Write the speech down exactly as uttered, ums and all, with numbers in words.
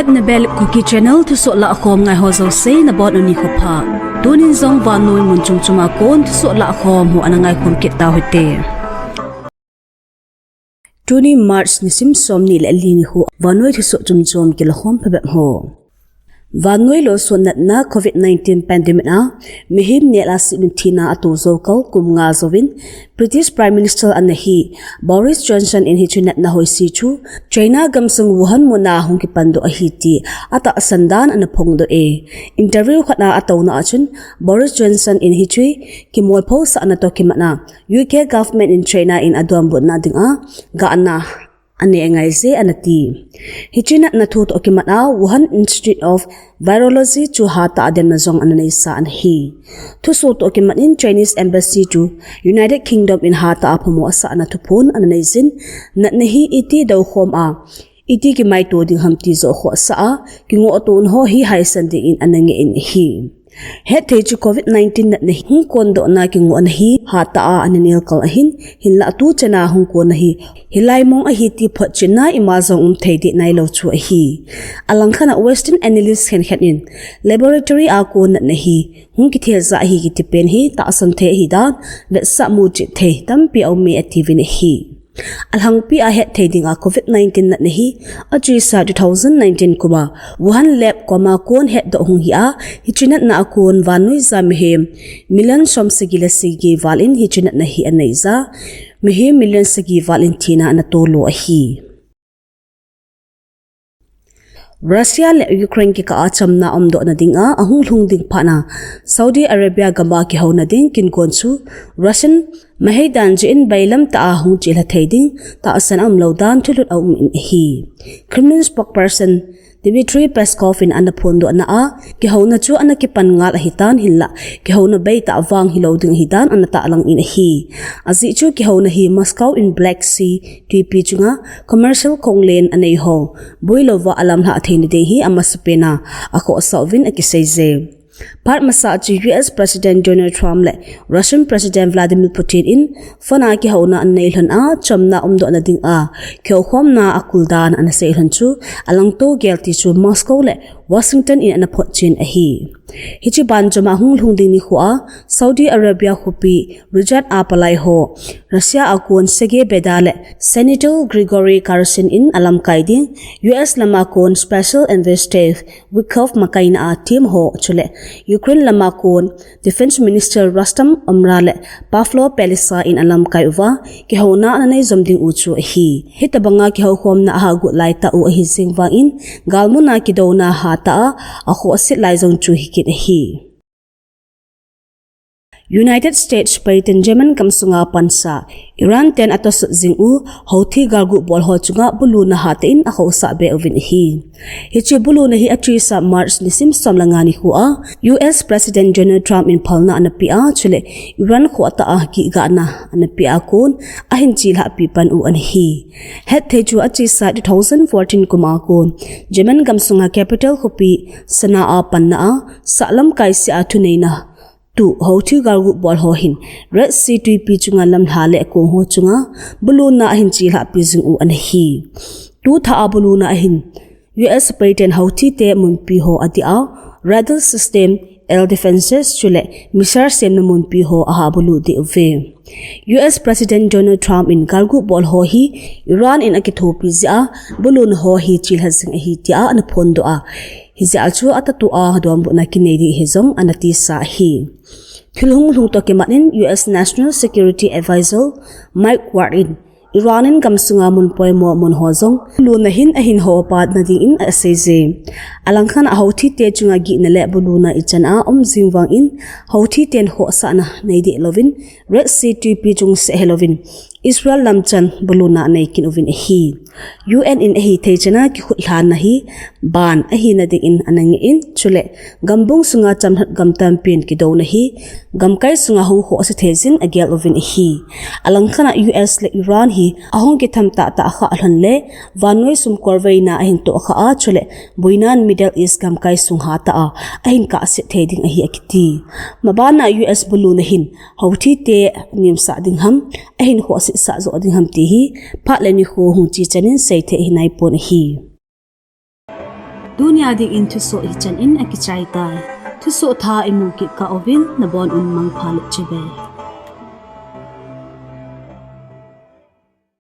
Nabel Kuki Channel thusoh lahkhom ngai ho jouse nabonun nikho pha. Tunin jong vannoi mun chom chom a kon thusoh lahkhom ho ana ngaikhom kit tauhite. Tuni March nisim somni le li nikho vannoi thusoh chom chom kilakhom phabep ho. Vannoi lolsot natna Covid nineteen pandemic a mihem neh a sih min thina ato jou kal kum nga jouvin British Prime Minister ana hi Boris Johnson in hiche natna hoise chu China gamsung Wuhan muna hung kipandoh ahi ti atahsan dan ana phongdoh e. Interview khat a atouna a chun Boris Johnson in hiche kimolphosahna toh kimat a U K government in China in adonbutna dinga gahna anei angai je ana ti. Hiche natna thu toh kimat a Wuhan Institute of Virology chu hatah a demna jong ana neisa ana hi. Thusoh toh kimat in Chinese Embassy chu United Kingdom in hatah a phamo asahna thuphon ana neijin, natna hi iti doukhom a, iti kimaito ding ham ti joh khohsah a, kingoh tona ho hi haisan dingin ana ngeh in ahi. Hetthei chu Covid nineteen natna hung kondohna kingohna hi hatah a ana nelkal ahin, hinlah tuchan a hung kon ahi. Hilai mong ahi ti photchenna ima jong umthei deh nailou chu ahi. Alangkhat a Western analyst khenkhat in laboratory a kon natna hi hung kithejah ahi kiti pen hi tahsan thei ahidan vetsah muchet thei tampi aume atiuvin ahi. Alhangpi a hetthei dinga Covid nineteen natna hi achesa two thousand nineteen kum a Wuhan lab koma kon hetdoh hung hi a, hiche natna a kon vannoija mihem million somsagi le sagi val in hiche natna hi aneija, mihem million sagi val in thina ana tolo ahi. Russia le Ukraine kikah a chamna umdohna dinga ahung lhung ding phat a Saudi Arabia gam a kihouna ding kinkon chu Russian maheidan jeh in bailam tah a hung chelha thei ding tahsan aumlou dan thulut aumin ahi. Kremlin spokesperson Dmitry Peskov in ana phondohna a kihouna chu ana kipan ngal ahitan hinlah kihouna beitah vang hilou ding ahidan ana tahlang in ahi. Ajeh chu kihouna hi Moscow in Black Sea twipi chunga commercial konglen anei ho boilouva alamlhah theina ding hi amasapen a akhohsah uvin akiseije. Phat masa chu U S President Donald Trump le Russian President Vladimir Putin in phone a kihouna anei lhon a chamna umdohna dinga kihoukhomna akuldan ana sei lhon chu alangto gel ti chu Moscow le Washington in ana photchen ahi. Hiche banjom a hung lhung ding nikho a Saudi Arabia khopi Riyadh a palai ho Russia a kon Sergei Beda le Senator Grigory Karashin in alamkai ding U S lama kon Special Envoy Steve Witkoff makaina a team ho chule Ukraine lama kon Defense Minister Rustem Umerov le Pavlo Pelisa in alamkai uva kihouna ana nei jom ding u chu ahi. Hitobanga kihoukhomna aha got laitah u ahi jeng vangin galmuna kidouna hatah a akhohset lai jong chu hikit ahi. United States sepaiten German gamsunga pansa Iran ten atosot jing u Houthi galguh bol ho chunga buluna hatah in akhohsah be uvin ahi. Hiche buluna hi achesa March nisim som le nga nikho a U S President Donald Trump in phalna ana peh a chule Iran khohtah a kigahna ana peh a kon ahin chelhahpi pan u ana hi. Hetthei chu achesa two thousand fourteen kum a kon German gamsunga capital khopi Sanaa a panna a sahlamkai sea thuneina tu Houthi galguh bol ho hin Red Sea twipi chunga lamlha le kong ho chunga buluna ahin chelhahpi jing u ana hi. Tuthah a buluna ahin U S sepaiten Houthi te munpi ho adih a radar system, air defenses chule missile semna munpi ho aha bulu deh uve. U S President Donald Trump in galguh bol ho hi Iran in akithopi jeh a buluna ho hi chelha jing ahi tia ana phondoh a, hijeh a chu atahtua donbutna kinei ding ahi jong ana tisa ahi. Thil hunglhung toh kimat in U S National Security Advisor Mike Ward in Iran in gamsunga mun poimo mun ho jong buluna hin ahin hopa nadingin aseije. Alangkhat a Houthi te chunga gihna le buluna ichan a um jing vangin Houthi ten khohsahna nei deh louvin Red Sea twipi chung seh helouvin Israel lamchan buluna anei kit uvin ahi. U N in ahithei chana kikhutlhanna hi ban ahina dingin ana ngeh in, chule gambung sunga chamlhat gam tampin kidouna hi gamkai sunga hung khohse thei jin agel uvin ahi. Alangkhat a U S le Iran hi ahung kitham tahtah khah lhon le vannoi sumkolveina ahin tohkhah a, chule boinan Middle East gamkai sung hatah a ahin kahset thei ding ahi akiti. Maban a U S buluna hin Houthi te nemsah ding ham, ahin khohsetsah joh ding ham ti hi phat le nikho hung che chanin seithei ahi naipon ahi. Tunia dingin thusoh hichan in akichaitai. Thusoh thah imu kit kah uvin nabon un mangpha le chibai.